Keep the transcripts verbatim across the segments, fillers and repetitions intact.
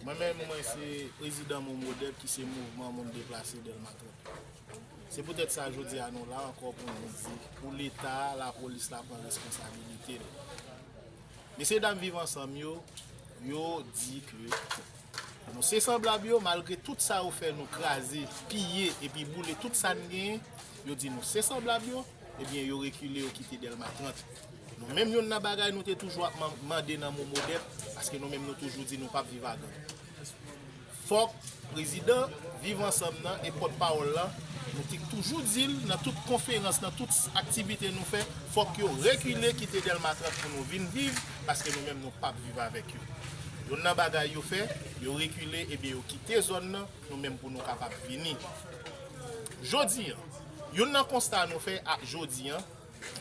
Mwen menm, mwen se prezidan Momodep ki se Mouvman Moun Deplase Dèlma trant. Se poutèt sa jodi a nou la ankò pou nou di, pou Leta, lapolis la pran responsabilite l. Mesye dam Viv Ansanm yo, yo di ke nou se sanblab yo, malgre tout sa yo fè nou kraze, piye epi boule tout sa n genyen, yo di nou se sanblab yo, ebyen yo rekile, yo kite Dèlma trant. Nou menm, youn nan bagay nou te toujou ap man- mande nan Momodep, paske nou menm nou toujou di nou p ap viv a gang. Fòk prezidan Viv Ansanm nan e pòtpawòl la, nou te toujou di l nan tout konferans, nan tout aktivite nou fè, fòk yo rekile, kite Dèlma trant pou nou vin viv, paske nou menm nou p ap viv avèk yo. Youn nan bagay yo fè, yo rekile, ebyen yo kite zòn nan, nou menm pou nou kapab vini. Jodi an, youn nan konsta nou fè a jodi an,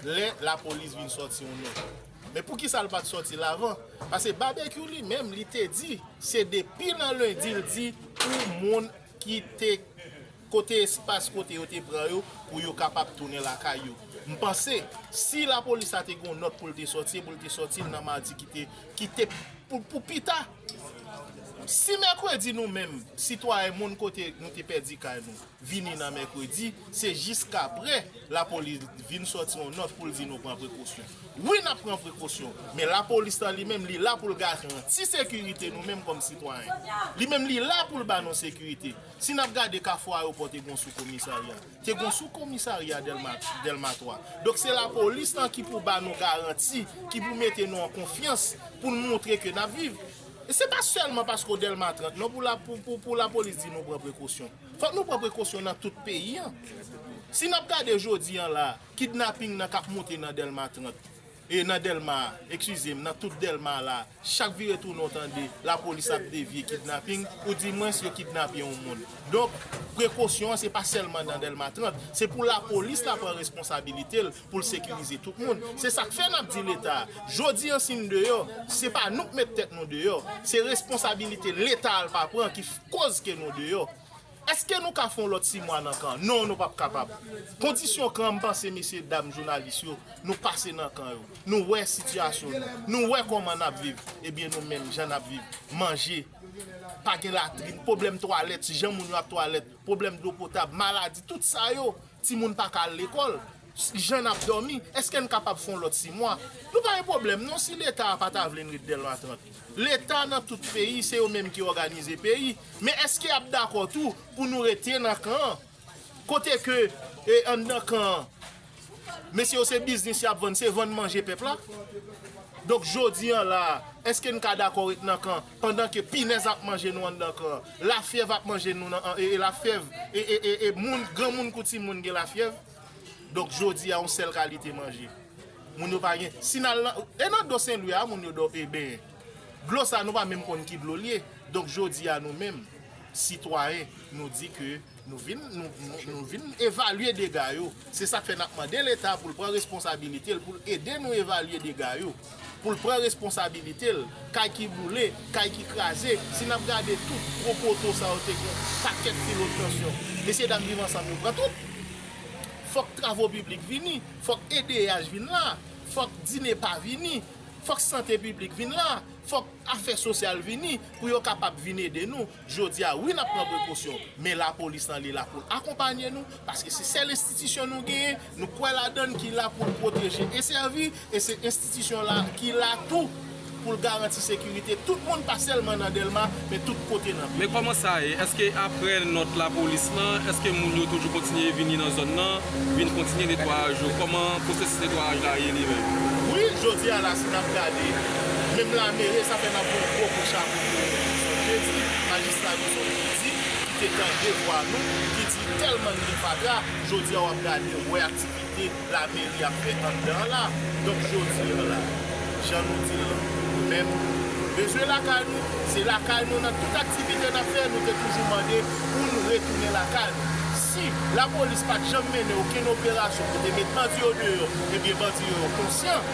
lè lapolis vin sòti yon nòt. Men poukisa l pa t sòti l avan? Paske Babekyou li menm, li te di, se depi nan lendi l di pou moun ki te kote espas kote yo te pran yo, pou yo kapab tounen lakay yo. M panse, si lapolis la te gen nòt pou l te sòti, pou l te sòti l nan madi ki te, ki te pou, pou pita. Si mèkredi nou menm, sitwayen moun kote nou te pèdi kay nou, vini nan mèkredi, se jiskapre lapolis vin sòti yon nòt pou l di nou pran prekosyon. Wi, n ap pran prekosyon, men lapolis la li menm, li la pou l garanti sekirite nou menm kòm sitwayen. Li menm, li la pou l ba nou sekirite. Si n ap gade Kafou Ayewopò, te gon sou komisarya. Te gon sou komisarya Dèlma, Dèlma twa. Donk, se lapolis lan ki pou ba nou garanti, ki pou mete nou an konfyans, pou n montre ke n ap viv. E se pa sèlman paske w Dèlma trant, non, pou la, pou, pou, pou lapolis di nou pran prekosyon. Fòk nou pran prekosyon nan tout peyi an. Si n ap gade jodi an la, kidnaping nan k ap moute nan Dèlma trant, e nan Dèlma, eskize m, nan tout Dèlma la, chak vire tounen w tande lapolis ap devye kidnaping, oudimwens yo kidnape yon moun. Donk, prekosyon an, se pa sèlman nan Dèlma trant, se pou lapolis la pran responsabilite l pou l sekirize tout moun. Se sa k fè n ap di Leta, jodi an si n deyò, se pa nou k met tèt nou deyò, se responsabilite Leta a l pa pran ki f- koz ke nou deyò. Èske nou ka fè yon lòt sis mwa nan kan? Non, nou p ap kapab. Kondisyon kan an, m panse, mesye dam jounalis yo, nou pase nan kan yo. Nou wè sitiyasyon nou. Nou wè kòman n ap viv. Ebyen, nou menm, jan n ap viv. Manje. Pa gen latrin. Pwoblèm twalèt. Jan moun yo ap twalèt. Pwoblèm dlo potab. Maladi. Tout sa yo. Timoun pa ka al lekòl. Jan n ap dòmi. Èske n kapab fè yon lòt sis mwa? Nou pa gen pwoblèm, non, si Leta a pa ta vle n ret Dèlma trant. Leta nan tout peyi, se yo menm ki òganize peyi. Men èske y ap dakò tou pou nou rete nan kan an? Kote ke, e, anndan kan an, mesye yo se biznis y ap vann, se vann manje pèp la. Donk, jodi an la, èske n ka dakò ret nan kan pandan ke pinèz ap manje nou anndan kan an, lafyèv ap manje nou nan, e, e lafyèv, e, e, e, e moun, granmoun kou timoun gen lafyèv? Donk, jodi a, yon sèl kalite manje. Moun yo pa gen. Si n al nan, e nan do Sen Lwi a, moun yo do, e benyen. Dlo sa, nou pa menm konn ki dlo l ye. Donk, jodi a, nou menm, sitwayen, nou di ke nou vin, nou, nou, nou vin evalye dega yo. Se sa k fè n ap mande Leta pou l pran responsabilite l, pou l ede nou evalye dega yo. Pou l pran responsabilite l, kay ki boule, kay ki kraze. Si n ap gade tout gwo poto sa yo te gen, pakèt fil wo tansyon. Mesye dam Viv Ansanm yo pran tout. Fòk travo piblik vini, fòk E D H vin la, fòk dinepa vini, fòk sante piblik vin la, fòk afè sosyal vini pou yo kapab vin ede nou. Jodi a, wi, n ap pran prekosyon, men lapolis lan li la pou l akonpanye nou, paske se sèl enstitisyon nou genyen, nou kwè ladan l, ki la pou l pwoteje e sèvi, e se enstitisyon la ki la tou pou l garanti sekirite tout moun, pa sèlman nan Dèlma, men tout kote nan peyi. Men kòman sa ye? Èske apre nòt lapolis lan, èske moun yo toujou kontinye vini nan zòn nan, vin kontinye netwayaj yo? Kòman pwosesis netwayaj la ye li menm? Wi, jodi a la, si n ap gade, menm lameri, sa fè n ap voye gwo kout chapo pou Wilson Jeudi, majistra Wilson Jeudi, ki te tande vwa nou, ki di tèlman n gen fatra, jodi a w ap gade, w wè aktivite lameri ap fè anndan an la. Donk, jodi a la, jan nou di l lan, nou menm, nou bezwen lakay nou, se lakay nou, nan tout aktivite n ap fè, nou te toujou mande pou n retounen lakay nou. Si lapolis pa t janm mennen okenn operasyon pou te met bandi yo deyò, ebyen, bandi yo, yo konsyan,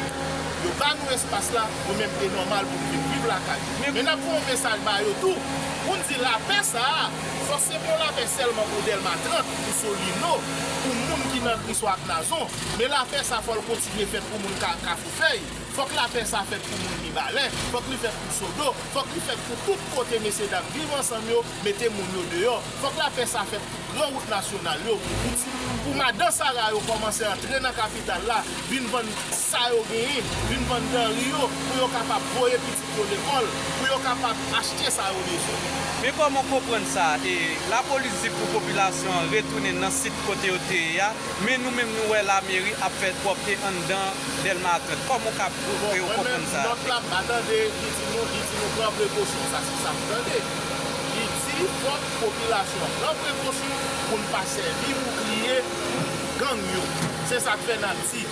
yo ba nou espas la, nou menm, e nòmal pou n vin viv lakay nou. Men n ap voye yon mesaj ba yo tou, pou n di lapè sa a, fòk se pa yon lapè sèlman pou Dèlma trant, pou Solino, pou moun ki nan Kriswa ak Nazon, men lapè sa fò l kontinye fèt pou moun Ka- Kafou Fèy. Fòk lapè sa fèt pou moun Mibalè, fòk li fèt pou Sodo, fòk li fèt pou tout kote mesye dam Viv Ansanm yo mete moun yo deyò. Fòk lapè sa fèt pou gran wout nasyonal yo, pou ti, pou madan Sara yo kòmanse antre nan kapital la, vin vann sa yo genyen, vin vann danri yo, pou yo kapab voye pitit yo lekòl, pou yo kapab achte sa yo bezwen. Men kòman w konprann sa? E, lapolis di pou popilasyon an retounen nan sit kote yo te ye a, men nou menm nou wè lameri ap fè pwòpte anndan Dèlma trant. Kòman w ka, e, w konprann sa? Nòt la m pa tande, li di nou, li di nou pran prekosyon, sa se sa m tande. Li di fòk popilasyon an pran prekosyon pou n pa sèvi boukliye gang yo. Se sa k fè n ap di,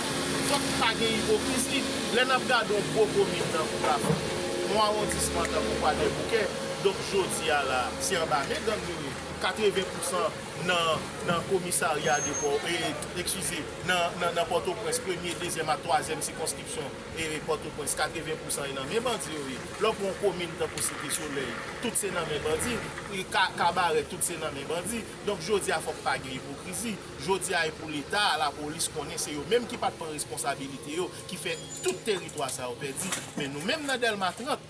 fòk pa gen ipokrizi. Lè n ap gade yon gwo komin tankou Kafou, yon awondisman tankou Kwadèboukè, donk jodi a la, se anba men gang yo ye. Katreven pousan nan, nan komisarya de Pò, e, eskize, nan, nan, nan Pòtoprens, premye, dezyèm ak twazyèm sikonskripsyon, e, Pòtoprens, katreven pousan e nan men bandi yo ye. Lè w pran yon komin tankou Site Solèy, tout se nan men bandi, e, Ka-, Kabarè, tout se nan men bandi. Donk, jodi a, fòk pa gen ipokrizi. Jodi a, e pou Leta, lapolis konnen se yo menm ki pa t pran responsabilite yo, ki fè tout teritwa sa yo pèdi. Men nou menm nan Dèlma trant,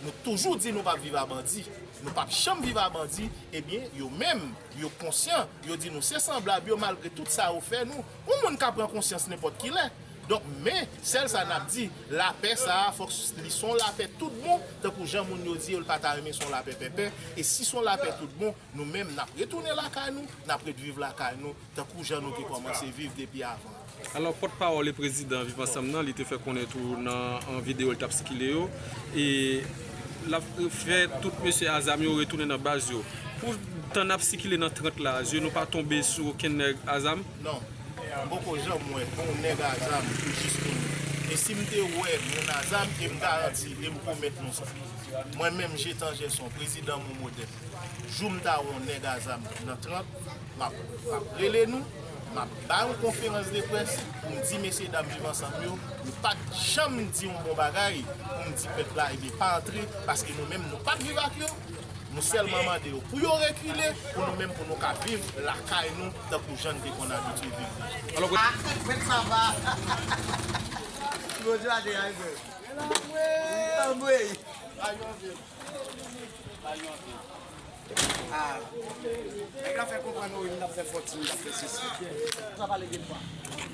nou toujou di nou p ap viv a bandi. Nou p ap janm viv a bandi. Ebyen, yo menm, yo konsyan. Yo di nou se sanblab yo, malgre tout sa yo fè nou. Yon moun ka pran konsyans nenpòt ki lè. Donk, men, sèl sa n ap di, lapè sa a, fòk li se yon lapè tout bon, tankou jan moun yo di yo, l pa ta renmen se yon lapè pèpè. E si se yon lapè tout bon, nou menm, n ap retounen lakay nou, n ap ret viv lakay nou, tankou jan nou te kòmanse viv depi avan. Alò, pòtpawòl e prezidan Viv Ansanm nan, li te fè konnen tou nan, an videyo l t ap sikile yo, e l ap fè tout mesye a zam yo retounen nan baz yo. Pou tan n ap sikile nan trant la, zye nou pa tonbe sou okenn nèg a zam? Non. M poko janm wè yon nèg a zam pou jis kounye a. E si m te wè moun a zam, e m garanti, e m pwomèt nou sa. Mwen menm, Jetan Gèson, prezidan Mon Modèl, jou m ta wè yon nèg a zam nan trant, m ap, m ap rele nou, m ap bay yon konferans de près pou m di mesye dam Viv Ansanm yo, nou pa t janm di yon bon bagay pou m di pèp la, ebyen, pa antre, paske nou menm, nou pa t viv ak yo. Nou sèlman mande yo pou yo rekile, pou nou menm, pou nou ka viv lakay nou tankou jan n te konn abitye viv li. Alò, Jodi a te a, wi, frè. Anmwey. Ah. Nèg la fè konprann nou, wi, m t ap fè fòti, m t ap fè sesi. Sa pale de fwa.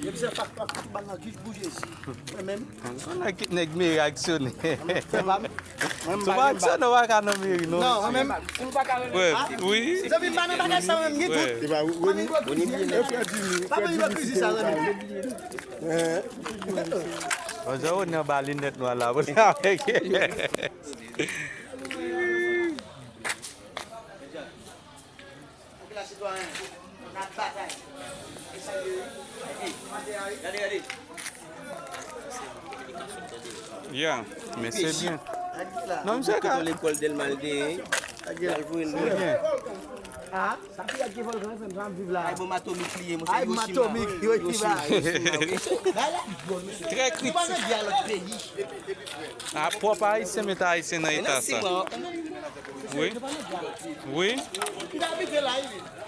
Depi se fak, fak, fak, bal nan kich bouje isi. Mwen menm. Son nèg ki nèg meri aksyonè. Mwen pa, mwen pa, mwen pa aksyonè, w pa ka nan meri, non. Non, mwen menm. Frè, wi. Zanmi m pa nan bagay sa, mwen menm, gen tout. Frè. Mwen menm, pa pran ipokrizi sa, zanmi. Bonjou, ou nan ba linèt nwa la, pou li avèk. Popilasyon sitwayen, n ap batay. E sa l ye, wi. Gade, gade. Ya, men se byen. Non, misye ka lekòl Dèlma l te ye. L al voye l. Se byen. Ah, sa ki ak Volkan, frè m, sa ap viv la. Ay, bonm atomik li ye, monchè, Hiroshima. Ay, bonm atomik, Hiroshima. Hiroshima, wi. Trè kritik. Nou pa nan gè a lòt peyi. A, pwòp Ayisyen met Ayisyen nan eta sa. Wi. Wi. Li abite la, wi.